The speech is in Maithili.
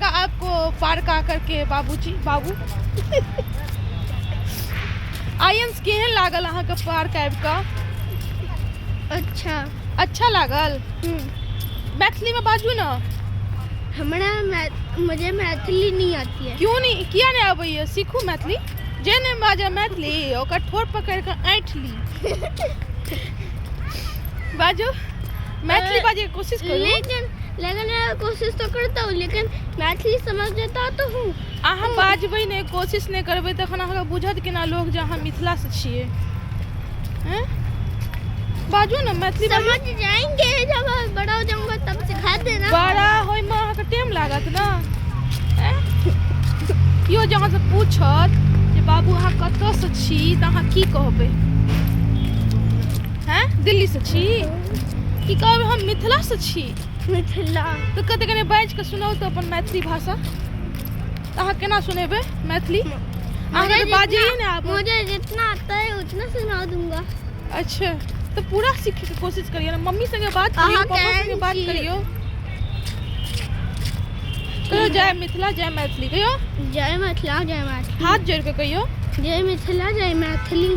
लगा आपको पार्क आकर के बाबूजी बाबू? आयंस, केहन लागल अहाँके पार्क आबि कऽ? अच्छा। अच्छा लागल? मैथिलीमे बाजू ने। हमरा मुझे मैथिली नहीं आती है। क्यों नहीं? किया नहि अबैया? सीखू मैथिली। जे नहि बाजै मैथिली, ओकर ठोर पकड़ि कऽ ऐंठ ली। बाजू मैथिली, बाजैके कोशिश करू। लेकिन लेकिन मैं कोशिश तो करता हूँ, लेकिन मैथिली समझ देता तो हूँ। अहाँ बाजबै नहि, कोशिश नहि करबै, तखन अहाँके बुझत केना लोक जे अहाँ मिथिलासँ छियै? हैं? बाजू ने मैथिली, बाजू। समझ जाएंगे, जब मैं बड़ा हो जाऊंगा तब सिखा देना। बड़ा होइमे अहाँके टाइम लागत ने, हैं? केओ जे अहाँसँ पूछत जे बाबू, अहाँ कतऽसँ छी, तऽ अहाँ की कहबै? हैं, दिल्लीसँ छी? की कहबै, हम मिथिलासँ छी? मिथिला। तऽ कते कने बाजि कऽ सुनाउ तऽ अपन मैथिली भाषा। तऽ अहाँ केना सुनेबै मैथिली? अहाँके तऽ बाजैए ने आबत। मुझे जितना आता है, उतना सुना दूंगा। अच्छा, तऽ पूरा सीखैके कोशिश करियौ ने। मम्मी संगे बात करियौ, अहाँ पापा संगे केहन बात छी? करियौ। कहियौ, जय मिथिला, जय मैथिली कहियौ। जय मिथिला, जय मैथिली। हाथ जोड़ि कऽ कहियौ। जय मिथिला, जय मैथिली।